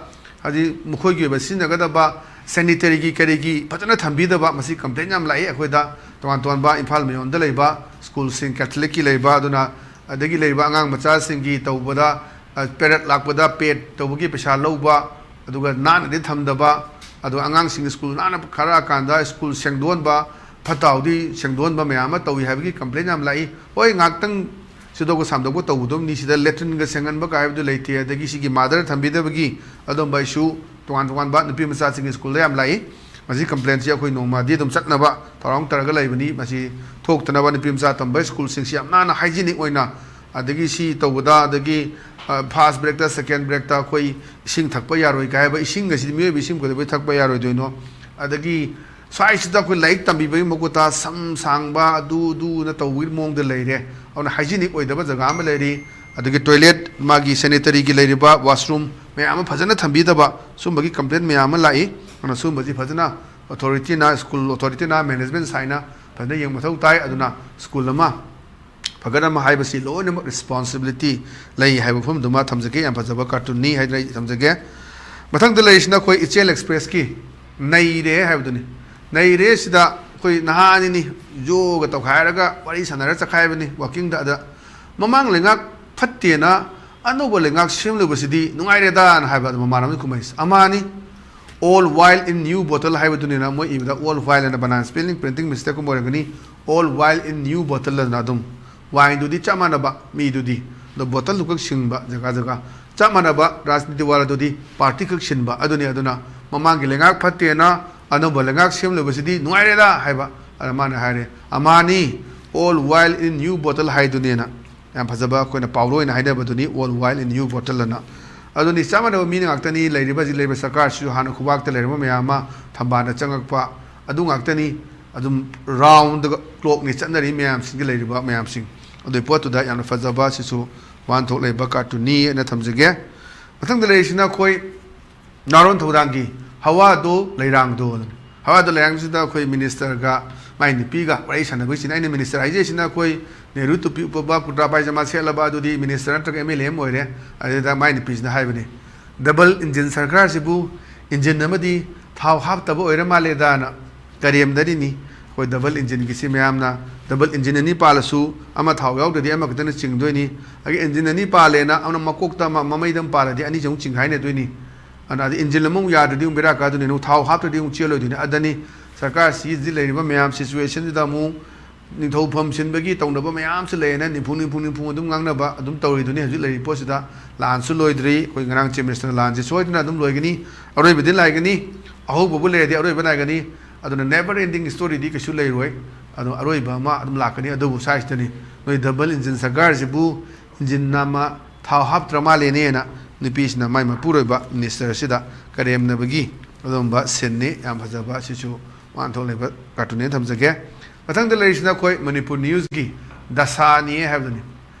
ꯍꯧꯖꯤꯛ ꯃꯈꯣꯏꯒꯤ ꯑꯣꯏꯕ ꯁꯤꯖꯤꯟꯅꯒꯗꯕ ꯁꯦꯅꯤꯇꯔꯤꯒꯤ ꯀꯔꯤꯒꯤ ꯐꯖꯅ ꯊꯝꯕꯤꯗꯕ, ꯃꯁꯤ ꯀꯝꯄ꯭ꯂꯦꯟ ꯌꯥꯝ ꯂꯥꯛꯏ ꯑꯩꯈꯣꯏꯗ꯫ ꯇꯣꯉꯥꯟ ꯇꯣꯉꯥꯟꯕ ꯏꯝꯐꯥꯜ ꯃꯌꯣꯟꯗ ꯂꯩꯕ ꯁ꯭ꯀꯨꯜꯁꯤꯡ, ꯀꯦꯊꯂꯤꯛꯀꯤ ꯂꯩꯕ, ꯑꯗꯨꯅ ꯑꯗꯒꯤ ꯂꯩꯕ ꯑꯉꯥꯡ ꯃꯆꯥꯁꯤꯡꯒꯤ ꯇꯧꯕꯗ, ꯑ, ꯄꯦꯔꯦꯠ ꯂꯥꯛꯄꯗ ꯄꯦꯗ ꯇꯧꯕꯒꯤ ꯄꯩꯁꯥ ꯂꯧꯕ, ꯑꯗꯨꯒ ꯅꯥꯟꯅꯗꯤ ꯊꯝꯗꯕ, ꯑꯗꯨꯒ ꯑꯉꯥꯡꯁꯤꯡ ꯁ꯭ꯀꯨꯜ ꯅꯥꯟꯅ ꯀꯥꯔꯛꯑꯀꯥꯟꯗ ꯁ꯭ꯀꯨꯜ ꯁꯦꯡꯗꯣꯛꯍꯟꯕ, ꯐꯠꯇ ꯍꯥꯎꯗꯤ ꯁꯦꯡꯗꯣꯛꯍꯟꯕ ꯃꯌꯥꯝ ꯑꯃ ꯇꯧꯏ ꯍꯥꯏꯕꯒꯤ ꯀꯝꯄ꯭ꯂꯦꯟ ꯌꯥꯝ ꯂꯥꯛꯏ꯫ ꯍꯣꯏ, ꯉꯥꯏꯍꯥꯛꯇꯪ ꯁꯤꯗꯣꯛꯄ ꯁꯥꯝꯗꯣꯛꯄ ꯇꯧꯒꯗꯕꯅꯤ, ꯁꯤꯗ ꯂꯦꯇ꯭ꯔꯤꯟꯒ ꯁꯦꯡꯍꯟꯕ ꯀꯥꯏꯕꯗꯨ ꯂꯩꯇꯦ, ꯑꯗꯒꯤ ꯁꯤꯒꯤ ꯃꯥꯗꯔ ꯊꯝꯕꯤꯗꯕꯒꯤ ꯑꯗꯨꯝꯕ ꯏꯁꯨ ꯇꯣꯉꯥꯟ ꯇꯣꯉꯥꯟꯕ ꯅꯨꯄꯤ ꯃꯆꯥꯁꯤꯡꯒꯤ ꯁ꯭ꯀꯨꯜꯗ ꯌꯥꯝ ꯂꯥꯛꯏ꯫ ꯃꯁꯤ ꯀꯝꯄ꯭ꯂꯦꯟꯁꯤ ꯑꯩꯈꯣꯏ ꯅꯣꯡꯃꯗꯤ ꯑꯗꯨꯝ ꯆꯠꯅꯕ ꯊꯧꯔꯥꯡ ꯇꯧꯔꯒ ꯂꯩꯕꯅꯤ꯫ ꯃꯁꯤ ꯊꯣꯛꯇꯅꯕ ꯅꯨꯄꯤ ꯃꯆꯥ ꯇꯝꯕ ꯁ꯭ꯀꯨꯜꯁꯤꯡꯁꯤ ꯌꯥꯝ ꯅꯥꯟꯅ ꯍꯥꯏꯖꯤꯅꯤꯛ ꯑꯣꯏꯅ, ꯑꯗꯒꯤ ꯁꯤ ꯇꯧꯕꯗ, ꯑꯗꯒꯤ, ꯑ, ꯐꯥꯔꯁ ꯕ꯭ꯔꯦꯛꯇ, ꯁꯦꯀꯦꯟ ꯕ꯭ꯔꯦꯛꯇ ꯑꯩꯈꯣꯏ ꯏꯁꯤꯡ ꯊꯛꯄ ꯌꯥꯔꯣꯏ ꯀꯥꯏ ꯍꯥꯏꯕ, ꯏꯁꯤꯡ ꯑꯁꯤꯗꯤ ꯃꯤꯑꯣꯏꯕ ꯏꯁꯤꯡ ꯀꯩꯗꯧꯕꯩ ꯊꯛꯄ ꯌꯥꯔꯣꯏꯗꯣꯏꯅꯣ? ꯑꯗꯒꯤ ꯁ꯭ꯋꯥꯏꯁꯤꯗ ꯑꯩꯈꯣꯏ ꯂꯥꯏꯔꯤꯛ ꯇꯝꯕꯤꯕꯒꯤ ꯃꯍꯨꯠꯇ ꯁꯝ ꯁꯥꯡꯕ, ꯑꯗꯨ ꯑꯗꯨꯅ ꯇꯧꯕꯒꯤ ꯃꯑꯣꯡꯗ ꯂꯩꯔꯦ꯫ ꯑꯗꯨꯅ ꯍꯥꯏꯖꯤꯅꯤꯛ ꯑꯣꯏꯗꯕ ꯖꯒꯥ ꯑꯃ ꯂꯩꯔꯤ꯫ ꯑꯗꯒꯤ ꯇꯣꯏꯂꯦꯠ, ꯃꯥꯒꯤ ꯁꯦꯅꯤꯇꯔꯤꯒꯤ ꯂꯩꯔꯤꯕ ꯋꯥꯁꯔꯨꯝ ꯃꯌꯥꯝ ꯑꯃ ꯐꯖꯅ ꯊꯝꯕꯤꯗꯕ, ꯁꯨꯝꯕꯒꯤ ꯀꯝꯄ꯭ꯂꯦꯟ ꯃꯌꯥꯝ ꯑꯃ ꯂꯥꯛꯏ꯫ ꯑꯗꯨꯅ ꯁꯨꯝꯕꯁꯤ ꯐꯖꯅ ꯑꯣꯊꯣꯔꯤꯇꯤꯅ, ꯁ꯭ꯀꯨꯜ ꯑꯣꯊꯣꯔꯤꯇꯤꯅ, ꯃꯦꯅꯦꯖꯃꯦꯟ ꯁꯥꯏꯅ ꯐꯖꯅ ꯌꯦꯡꯕ ꯃꯊꯧ ꯇꯥꯏ꯫ ꯑꯗꯨꯅ ꯁ꯭ꯀꯨꯜ ꯑꯃ ꯐꯒꯠ ꯑꯃ ꯍꯥꯏꯕꯁꯤ ꯂꯣꯏꯅꯃꯛ ꯔꯦꯁꯄꯣꯟꯁꯤꯕꯤꯂꯤꯇꯤ ꯂꯩ ꯍꯥꯏꯕ ꯃꯐꯝꯗꯨꯃ ꯊꯝꯖꯒꯦ꯫ ꯌꯥꯝ ꯐꯖꯕ ꯀꯥꯔꯇꯨꯟꯅꯤ ꯍꯥꯏꯗꯅ ꯑꯩ ꯊꯝꯖꯒꯦ꯫ ꯃꯊꯪꯗ ꯂꯩꯔꯤꯁꯤꯅ ꯑꯩꯈꯣꯏ ꯏꯆꯦꯜ ꯑꯦꯛꯁꯄ꯭ꯔꯦꯁꯀꯤ ꯅꯩꯔꯦ ꯍꯥꯏꯕꯗꯨꯅꯤ꯫ ꯅꯩꯔꯦ ꯁꯤꯗ ꯑꯩꯈꯣꯏ ꯅꯍꯥ ꯑꯅꯤꯅꯤ ꯌꯣꯒ ꯇꯧꯈꯥꯏꯔꯒ ꯋꯥꯔꯤ ꯁꯥꯟꯅꯔ ꯆꯠꯈꯥꯏꯕꯅꯤ ꯋꯥꯀꯤꯡꯗ꯫ ꯑꯗ ꯃꯃꯥꯡ ꯂꯩꯉꯥꯛ ꯐꯠꯇꯦꯅ ꯑꯅꯧꯕ ꯂꯩꯉꯥꯛ ꯁꯦꯝꯂꯨꯕꯁꯤꯗꯤ ꯅꯨꯡꯉꯥꯏꯔꯦꯗꯥꯅ ꯍꯥꯏꯕ ꯑꯗꯨ ꯃꯃꯥꯟꯅꯕꯅ ꯀꯨꯝꯍꯩꯁꯦ ꯑꯃꯅꯤ꯫ Old wine in new bottle ꯍꯥꯏꯕꯗꯨꯅꯤꯅ ꯃꯣꯏ ꯏꯕꯗ old wine ꯑꯅ ꯕꯅꯥꯟ ꯁ꯭ꯄꯦꯂꯤꯡ ꯄ꯭ꯔꯤꯟꯇꯤꯡ ꯃꯤꯁꯇꯦꯛꯀꯨꯝꯕ ꯑꯣꯏꯔꯝꯒꯅꯤ꯫ Old wine in new bottle ꯑꯗꯨꯅ ꯑꯗꯨꯝ ꯋꯥꯏꯟꯗꯨꯗꯤ ꯆꯞ ꯃꯥꯟꯅꯕ ꯃꯤꯗꯨꯗꯤ, ꯑꯗꯣ ꯕꯣꯇꯜꯗꯨ ꯈꯛ ꯁꯤꯟꯕ ꯖꯒꯥ ꯖꯒꯥ꯫ ꯆꯞ ꯃꯥꯟꯅꯕ ꯔꯥꯖꯅꯤꯇꯤ ꯋꯥꯔꯜꯗꯨꯗꯤ ꯄꯥꯔꯇꯤ ꯈꯛ ꯁꯤꯟꯕ ꯑꯗꯨꯅꯤ꯫ ꯑꯗꯨꯅ ꯃꯃꯥꯡꯒꯤ ꯂꯩꯉꯥꯛ ꯐꯠꯇꯦꯅ ꯑꯅꯧꯕ ꯂꯩꯉꯥꯛ ꯁꯦꯝꯂꯨꯕꯁꯤꯗꯤ ꯅꯨꯡꯉꯥꯏꯔꯦꯗ ꯍꯥꯏꯕ꯫ ꯑꯗ ꯃꯥꯅ ꯍꯥꯏꯔꯦ, ꯑꯃꯅꯤ, old wine in new bottle ꯍꯥꯏꯗꯨꯅꯦꯅ꯫ ꯌꯥꯝ ꯐꯖꯕ ꯑꯩꯈꯣꯏꯅ ꯄꯥꯎꯔꯣꯏꯅ ꯍꯥꯏꯅꯕꯗꯨꯅꯤ, old wine in new bottle ꯑꯅ꯫ ꯑꯗꯨꯅꯤ, ꯆꯞ ꯃꯥꯟꯅꯕ ꯃꯤꯅ ꯉꯥꯛꯇꯅꯤ꯫ ꯂꯩꯔꯤꯕ, ꯍꯧꯖꯤꯛ ꯂꯩꯔꯤꯕ ꯁꯔꯀꯥꯔꯁꯤꯁꯨ ꯍꯥꯟꯅ ꯈꯨꯕꯥꯛꯇ ꯂꯩꯔꯝꯕ ꯃꯌꯥꯝ ꯑꯃ ꯊꯝꯕꯥꯜꯗ ꯆꯪꯉꯛꯄ ꯑꯗꯨ ꯉꯥꯛꯇꯅꯤ꯫ ꯑꯗꯨꯝ round the clockꯅꯤ ꯆꯠꯅꯔꯤ ꯃꯌꯥꯝꯁꯤꯡꯒꯤ ꯂꯩꯔꯤꯕ ꯃꯌꯥꯝꯁꯤꯡ꯫ ꯑꯗꯨꯒꯤ ꯄꯣꯠꯇꯨꯗ ꯌꯥꯝꯅ ꯐꯖꯕ, ꯁꯤꯁꯨ ꯋꯥꯍꯟꯊꯣꯛ ꯂꯩꯕ cartoonꯅꯤ ꯍꯥꯏꯅ ꯊꯝꯖꯒꯦ꯫ ꯃꯊꯪꯗ ꯂꯩꯔꯤꯁꯤꯅ ꯑꯩꯈꯣꯏ ꯅꯥꯔꯣꯟ ꯊꯧꯗꯥꯡꯒꯤ ꯍꯋꯥꯗꯣ ꯂꯩꯔꯥꯡꯗꯣ ꯑꯗꯨꯅꯤ꯫ ꯍꯋꯥꯗꯣ ꯂꯩꯔꯥꯡꯁꯤꯗ ꯑꯩꯈꯣꯏ ministerꯒ ꯃꯥꯏ ꯅꯨꯄꯤꯒ ꯋꯥꯔꯤ ꯁꯥꯟꯅꯕꯒꯤꯁꯤꯅ, ꯑꯩꯅ minister ꯍꯥꯏꯖꯩꯁꯤꯅ ꯑꯩꯈꯣꯏ ꯅꯦꯍꯔꯨ ꯇꯨꯄꯤ ꯎꯞꯄꯕ, ꯀꯨꯔꯇꯥ ꯄꯥꯏꯖꯃꯥ ꯁꯦꯠꯂꯕ, ꯑꯗꯨꯗꯤ minister ꯅꯠꯇ꯭ꯔꯒ MLA ꯑꯃ ꯑꯣꯏꯔꯦ꯫ ꯑꯗꯨꯗ ꯃꯥꯏ ꯅꯨꯄꯤꯁꯤꯅ ꯍꯥꯏꯕꯅꯤ, "Double engine ꯁꯔꯀꯥꯔꯁꯤꯕꯨ engine ꯑꯃꯗꯤ ꯊꯥꯎ ꯍꯥꯞꯇꯕ ꯑꯣꯏꯔ ꯃꯥꯜꯂꯦꯗꯅ ꯀꯔꯦꯝꯅꯔꯤꯅꯤ꯫ ꯑꯩꯈꯣꯏ double engineꯒꯤꯁꯤ ꯃꯌꯥꯝꯅ double engine ꯑꯅꯤ ꯄꯥꯜꯂꯁꯨ ꯑꯃ ꯊꯥꯎ ꯌꯥꯎꯗ꯭ꯔꯗꯤ ꯑꯃꯈꯛꯇꯅ ꯆꯤꯡꯗꯣꯏꯅꯤ꯫ ꯑꯗꯒꯤ engine ꯑꯅꯤ ꯄꯥꯜꯂꯦꯅ ꯑꯃꯅ ꯃꯀꯣꯛꯇ ꯑꯃ, ꯃꯃꯩꯗ ꯑꯃ ꯄꯥꯜꯂꯗꯤ ꯑꯅꯤꯁꯤ ꯑꯃꯨꯛ ꯆꯤꯡꯈꯥꯏꯅꯗꯣꯏꯅꯤ꯫ ꯑꯗꯨꯅ ꯑꯗꯩ engine ꯑꯃꯃꯨꯛ ꯌꯥꯗ꯭ꯔꯗꯤ ꯑꯃꯨꯛ ꯕꯦꯔꯥ ꯀꯥꯗꯣꯏꯅꯤ, ꯑꯃꯨꯛ ꯊꯥꯎ ꯍꯥꯞꯇ꯭ꯔꯗꯤ ꯑꯃꯨꯛ ꯆꯦꯜꯂꯣꯏꯗꯣꯏꯅꯤ꯫ ꯑꯗꯅꯤ ꯁꯔꯀꯥꯔꯁꯤ ꯍꯧꯖꯤꯛ ꯂꯩꯔꯤꯕ ꯃꯌꯥꯝ situationꯁꯤꯗ ꯑꯃꯨꯛ ꯅꯤꯡꯊꯧ ꯐꯝ ꯁꯤꯟꯕꯒꯤ ꯇꯧꯅꯕ ꯃꯌꯥꯝꯁꯨ ꯂꯩꯌꯦꯅ ꯅꯤꯝꯐꯨ, ꯅꯤꯝꯐꯨ, ꯅꯤꯝꯐꯨ ꯑꯗꯨꯝ ꯉꯥꯡꯅꯕ ꯑꯗꯨꯝ ꯇꯧꯔꯤꯗꯨꯅꯤ꯫ ꯍꯧꯖꯤꯛ ꯂꯩꯔꯤꯕ ꯄꯣꯠꯁꯤꯗ ꯂꯥꯟꯁꯨ ꯂꯣꯏꯗ꯭ꯔꯤ꯫ ꯑꯩꯈꯣꯏ ꯉꯔꯥꯡ Chief Ministerꯅ ꯂꯥꯟꯁꯦ ꯁꯣꯏꯗꯅ ꯑꯗꯨꯝ ꯂꯣꯏꯒꯅꯤ, ꯑꯔꯣꯏꯕꯗꯤ ꯂꯥꯏꯒꯅꯤ, ꯑꯍꯧꯕꯕꯨ ꯂꯩꯔꯗꯤ ꯑꯔꯣꯏꯕ ꯅꯥꯏꯒꯅꯤ꯫ ꯑꯗꯨꯅ never ending storyꯗꯤ ꯀꯩꯁꯨ ꯂꯩꯔꯣꯏ꯫ ꯑꯗꯣ ꯑꯔꯣꯏꯕ ꯑꯃ ꯑꯗꯨꯝ ꯂꯥꯛꯀꯅꯤ꯫ ꯑꯗꯨꯕꯨ ꯁ꯭ꯋꯥꯏꯁꯤꯗꯅꯤ ꯅꯣꯏ double engine ꯁꯔꯀꯥꯔꯁꯤꯕꯨ engine ꯑꯃ ꯊꯥꯎ ꯍꯥꯞꯇ꯭ꯔ ꯃꯥꯜꯂꯦꯅꯦꯅ ꯅꯨꯄꯤꯁꯤꯅ ꯃꯥꯏ ꯃꯄꯨꯔꯣꯏꯕ ministerꯁꯤꯗ ꯀꯔꯦꯝꯅꯕꯒꯤ ꯑꯗꯨꯒꯨꯝꯕ sceneꯅꯤ꯫ ꯌꯥꯝ ꯐꯖꯕ, ꯑꯁꯤꯁꯨ ꯋꯥꯍꯟꯊꯣꯛ ꯂꯩꯕ cartoonꯅꯦꯅ ꯊꯝꯖꯒꯦ꯫ ꯃꯊꯪꯗ ꯂꯩꯔꯤꯁꯤꯅ ꯑꯩꯈꯣꯏ ꯃꯅꯤꯄꯨꯔ newsꯀꯤ ꯗꯁꯥꯅꯤ ꯍꯥꯏꯕꯗꯨꯅꯤ꯫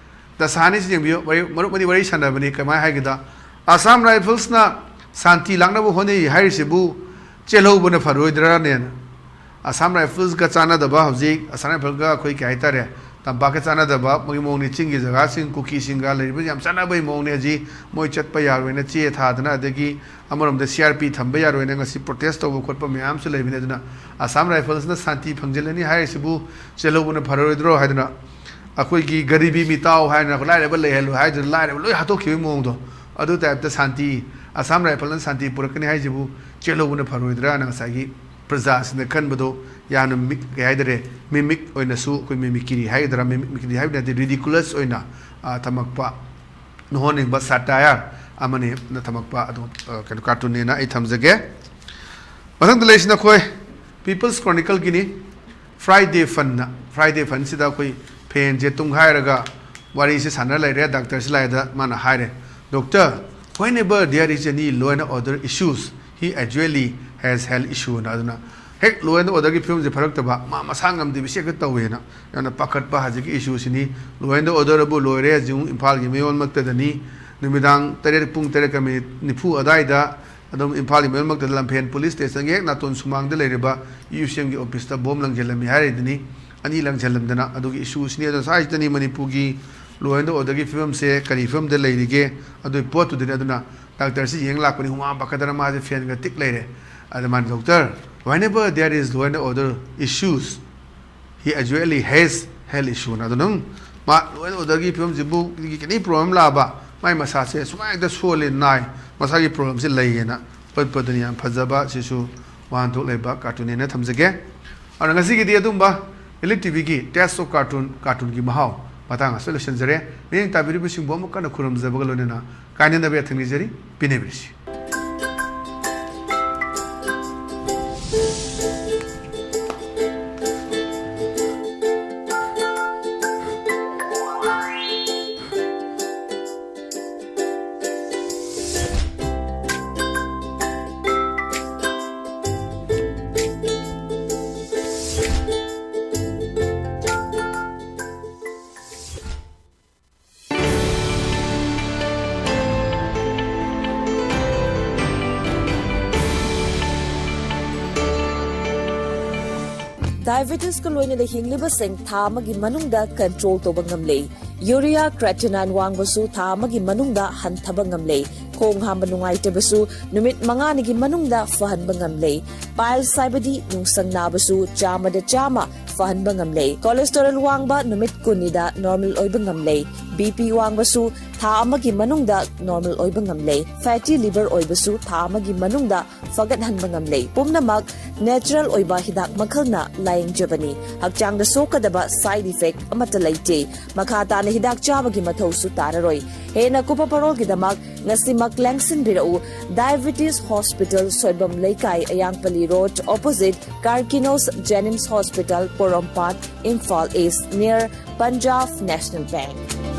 ꯗꯁꯥꯅꯤꯁꯤ ꯌꯦꯡꯕꯤꯌꯨ, ꯋꯥꯔꯤ, ꯃꯔꯨꯞ ꯑꯅꯤ ꯋꯥꯔꯤ ꯁꯥꯟꯅꯕꯅꯤ꯫ ꯀꯃꯥꯏꯅ ꯍꯥꯏꯒꯦꯗ, Assam Riflesꯅ ꯁꯥꯟꯇꯤ ꯂꯥꯛꯅꯕ ꯍꯣꯠꯅꯩ ꯍꯥꯏꯔꯤꯁꯤꯕꯨ ꯆꯦꯜꯍꯧꯕꯅ ꯐꯔꯣꯏꯗ꯭ꯔꯥꯅꯦꯅ꯫ Assam Riflesꯀ ꯆꯥꯟꯅꯗꯕ, ꯍꯧꯖꯤꯛ Assam Riflesꯀ ꯑꯩꯈꯣꯏ ꯀꯩ ꯍꯥꯏꯇꯥꯔꯦ, ꯇꯝꯄꯥꯛꯀ ꯆꯥꯟꯅꯗꯕ ꯃꯣꯏꯒꯤ ꯃꯑꯣꯡꯅꯤ꯫ ꯆꯤꯡꯒꯤ ꯖꯒꯥꯁꯤꯡ, ꯀꯨꯀꯤꯁꯤꯡꯒ ꯂꯩꯔꯤꯕ ꯌꯥꯝ ꯆꯥꯟꯅꯕꯒꯤ ꯃꯑꯣꯡꯅꯤ꯫ ꯍꯧꯖꯤꯛ ꯃꯣꯏ ꯆꯠꯄ ꯌꯥꯔꯣꯏꯅ ꯆꯦ ꯊꯥꯗꯅ, ꯑꯗꯒꯤ ꯑꯃꯔꯣꯝꯗ CRP ꯊꯝꯕ ꯌꯥꯔꯣꯏꯅ ꯉꯁꯤ protest ꯇꯧꯕ ꯈꯣꯠꯄ ꯃꯌꯥꯝꯁꯨ ꯂꯩꯕꯅꯤ꯫ ꯑꯗꯨꯅ Assam Riflesꯅ ꯁꯥꯟꯇꯤ ꯐꯪꯖꯤꯜꯂꯅꯤ ꯍꯥꯏꯔꯤꯁꯤꯕꯨ ꯆꯦꯜꯍꯧꯕꯅ ꯐꯔꯣꯏꯗ꯭ꯔꯣ ꯍꯥꯏꯗꯅ, ꯑꯩꯈꯣꯏꯒꯤ ꯒꯔꯤꯕꯤ ꯃꯤꯇꯥꯎ ꯍꯥꯏꯅ, ꯂꯥꯏꯔꯕ ꯂꯩꯍꯜꯂꯣꯏ ꯍꯥꯏꯗꯨꯅ ꯂꯥꯏꯔꯕ ꯂꯣꯏ ꯍꯥꯠꯇꯣꯛꯈꯤꯕꯒꯤ ꯃꯑꯣꯡꯗꯣ, ꯑꯗꯨ typeꯇ ꯁꯥꯟꯇꯤ, Assam Riflesꯅ ꯁꯥꯟꯇꯤ ꯄꯨꯔꯛꯀꯅꯤ ꯍꯥꯏꯁꯤꯕꯨ ꯆꯦꯜꯍꯧꯕꯅ ꯐꯔꯣꯏꯗ꯭ꯔꯥꯅ ꯉꯁꯥꯏꯒꯤ ꯄ꯭ꯔꯖꯥꯁꯤꯡꯅ ꯈꯟꯕꯗꯣ ꯌꯥꯝꯅ ꯃꯤ-, ꯀꯩ ꯍꯥꯏꯇꯥꯔꯦ, mimic ꯑꯣꯏꯅꯁꯨ, ꯑꯩꯈꯣꯏ mimicry ꯍꯥꯏꯒꯗ꯭ꯔꯥ, mimicry ꯍꯥꯏꯕ ꯅꯠꯇꯦ, ridiculous ꯑꯣꯏꯅ, ꯑ, ꯊꯝꯃꯛꯄ, ꯅꯣꯛꯍꯟꯅꯤꯡꯕ satire ꯑꯃꯅꯤ ꯊꯝꯃꯛꯄ ꯑꯗꯨ, ꯑ, ꯀꯩꯅꯣ, cartoonꯅꯦꯅ ꯑꯩ ꯊꯝꯖꯒꯦ꯫ ꯃꯊꯪꯗ ꯂꯩꯔꯤꯁꯤꯅ ꯑꯩꯈꯣꯏ People's Chronicleꯒꯤꯅꯤ꯫ Friday Funꯅ, Friday Funꯁꯤꯗ ꯑꯩꯈꯣꯏ fanꯁꯦ ꯇꯨꯡꯈꯥꯏꯔꯒ ꯋꯥꯔꯤꯁꯦ ꯁꯥꯟꯅ ꯂꯩꯔꯦ꯫ Doctorꯁꯤ ꯂꯥꯛꯑꯦꯗ ꯃꯥꯅ ꯍꯥꯏꯔꯦ, "Doctor, whenever there is any law and order issues, he usually has health issueꯅ"꯫ ꯑꯗꯨꯅ ꯍꯦꯛ law and orderꯒꯤ ꯐꯤꯕꯝꯁꯦ ꯐꯔꯛꯇꯕ, ꯃꯥ ꯃꯁꯥ ꯉꯝꯗꯦ, ꯕꯤꯁꯦꯛꯇ ꯇꯧꯋꯦꯅ ꯌꯥꯝꯅ ꯄꯥꯈꯠꯄ ꯍꯧꯖꯤꯛꯀꯤ issueꯁꯤꯅꯤ꯫ Law and orderꯕꯨ ꯂꯣꯏꯔꯦ, ꯍꯧꯖꯤꯛ ꯏꯝꯐꯥꯜꯒꯤ ꯃꯌꯣꯜꯃꯛꯇꯗꯅꯤ꯫ ꯅꯨꯃꯤꯗꯥꯡ ꯇꯔꯦꯠ, ꯄꯨꯡ ꯇꯔꯦꯠꯀ ꯃꯤꯅꯤꯠ ꯅꯤꯐꯨ ꯑꯗꯥꯏꯗ ꯑꯗꯨꯝ ꯏꯝꯐꯥꯜꯒꯤ ꯃꯌꯣꯜꯃꯛꯇꯗ ꯂꯝꯐꯦꯜ police stationꯒꯤ ꯍꯦꯛ ꯅꯥꯇꯣꯟ ꯁꯨꯃꯥꯡꯗ ꯂꯩꯔꯤꯕ UCMꯒꯤ officeꯇ bomb ꯂꯪꯁꯤꯜꯂꯝꯃꯤ ꯍꯥꯏꯔꯤꯗꯨꯅꯤ꯫ ꯑꯅꯤ ꯂꯪꯁꯤꯜꯂꯝꯗꯅ, ꯑꯗꯨꯒꯤ issueꯁꯤꯅꯤ꯫ ꯑꯗꯨꯅ ꯁ꯭ꯋꯥꯏꯁꯤꯗꯅꯤ ꯃꯅꯤꯄꯨꯔꯒꯤ law and orderꯒꯤ ꯐꯤꯕꯝꯁꯦ ꯀꯔꯤ ꯐꯤꯕꯝꯗ ꯂꯩꯔꯤꯒꯦ, ꯑꯗꯨꯒꯤ ꯄꯣꯠꯇꯨꯗꯅꯤ꯫ ꯑꯗꯨꯅ doctorꯁꯤ ꯌꯦꯡ ꯂꯥꯛꯄꯅꯤ, ꯍꯨꯃꯥꯡ ꯄꯥꯈꯠꯇꯅ ꯃꯥꯁꯦ fanꯒ ꯇꯤꯛ ꯂꯩꯔꯦ꯫ ꯑꯗ ꯃꯥꯅ, "Doctor, whenever there is law and order issues, he usually has health issueꯅ." ꯑꯗꯨꯅ ꯃꯥ law and orderꯒꯤ ꯐꯤꯕꯝꯁꯤꯕꯨ any problem ꯂꯥꯛꯑꯕ, ꯃꯥꯏ ꯃꯁꯥꯁꯦ ꯁꯨꯃꯥꯏꯅ ꯍꯦꯛꯇ ꯁꯣꯜꯂꯤ, ꯅꯥꯏ, ꯃꯁꯥꯒꯤ problemꯁꯦ ꯂꯩꯌꯦꯅ ꯎꯠꯄꯗꯨꯅꯤ꯫ ꯌꯥꯝ ꯐꯖꯕ, ꯁꯤꯁꯨ ꯋꯥꯍꯟꯊꯣꯛ ꯂꯩꯕ cartoonꯅꯦꯅ ꯊꯝꯖꯒꯦ꯫ ꯑꯗꯨꯅ ꯉꯁꯤꯒꯤꯗꯤ ꯑꯗꯨꯝꯕ Elite TVꯒꯤ Taste of Cartoon, cartoonꯒꯤ ꯃꯍꯥꯎ ꯃꯇꯥꯡ ꯑꯁꯤꯗ ꯂꯣꯏꯁꯤꯟꯖꯔꯦ꯫ ꯃꯤꯠꯌꯦꯡ ꯇꯥꯕꯤꯔꯤꯕꯁꯤꯡꯕꯨ ꯑꯃꯨꯛ ꯀꯟꯅ ꯈꯨꯔꯨꯝꯖꯕꯒ ꯂꯣꯏꯅꯅ ꯀꯥꯏꯅꯅꯕ ꯌꯥꯊꯪ ꯅꯤꯖꯔꯤ꯫ ꯄꯤꯅꯕꯤꯔꯁꯤ꯫ Diabetesꯀ ꯂꯣꯏꯅꯅ ꯍꯤꯡꯂꯤꯕꯁꯤꯡ ꯊꯥ ꯑꯃꯒꯤ ꯃꯅꯨꯡꯗ control ꯇꯧꯕ ꯉꯝꯂꯦ꯫ Urea creatinine ꯋꯥꯡꯕꯁꯨ ꯊꯥ ꯑꯃꯒꯤ ꯃꯅꯨꯡꯗ ꯍꯟꯊꯕ ꯉꯝꯂꯦ꯫ ꯈꯣꯡ ꯍꯥꯝꯕ ꯅꯨꯡꯉꯥꯏꯇꯕꯁꯨ ꯅꯨꯃꯤꯠ ꯃꯉꯥꯅꯤꯒꯤ ꯃꯅꯨꯡꯗ ꯐꯍꯟꯕ ꯉꯝꯂꯦ꯫ Piles ꯍꯥꯏꯕꯗꯤ ꯅꯨꯡꯁꯪ ꯅꯥꯕꯁꯨ ꯆꯥꯝꯃꯗ ꯆꯥꯝꯃ ꯐꯍꯟꯕ ꯉꯝꯂꯦ꯫ Cholesterol ꯋꯥꯡꯕ ꯅꯨꯃꯤꯠ ꯀꯨꯟꯅꯤꯗ normal ꯑꯣꯏꯕ ꯉꯝꯂꯦ꯫ BP ꯋꯥꯡꯕꯁꯨ ꯊꯥ ꯑꯃꯒꯤ ꯃꯅꯨꯡꯗ normal ꯑꯣꯏꯕ ꯉꯝꯂꯦ꯫ Fatty liver ꯑꯣꯏꯕꯁꯨ ꯊꯥ ꯑꯃꯒꯤ ꯃꯅꯨꯡꯗ ꯐꯒꯠꯍꯟꯕ ꯉꯝꯂꯦ꯫ ꯄꯨꯝꯅꯃꯛ natural ꯑꯣꯏꯕ ꯍꯤꯗꯥꯛ ꯃꯈꯜꯅ ꯂꯥꯌꯦꯡꯖꯕꯅꯤ꯫ ꯍꯛꯆꯥꯡꯗ ꯁꯣꯛꯀꯗꯕ side effect ꯑꯃꯠꯇ ꯂꯩꯇꯦ꯫ ꯃꯈꯥ ꯇꯥꯅ ꯍꯤꯗꯥꯛ ꯆꯥꯕꯒꯤ ꯃꯊꯧꯁꯨ ꯇꯥꯔꯔꯣꯏ꯫ ꯍꯦꯟꯅ ꯀꯨꯞꯄ ꯄꯔꯣꯜꯒꯤꯗꯃꯛ ꯉꯁꯤꯃꯛ ꯂꯦꯡꯁꯤꯟꯕꯤꯔꯛꯎ꯫ Diabetes Hospital, ꯁꯣꯏꯕꯝ ꯂꯩꯀꯥꯏ, ꯑꯌꯥꯡꯄꯜꯂꯤ Road, opposite Carkinos Jenims Hospital, ꯄꯣꯔꯣꯝꯄꯥꯠ, Imphal East, near Punjab National Bank꯫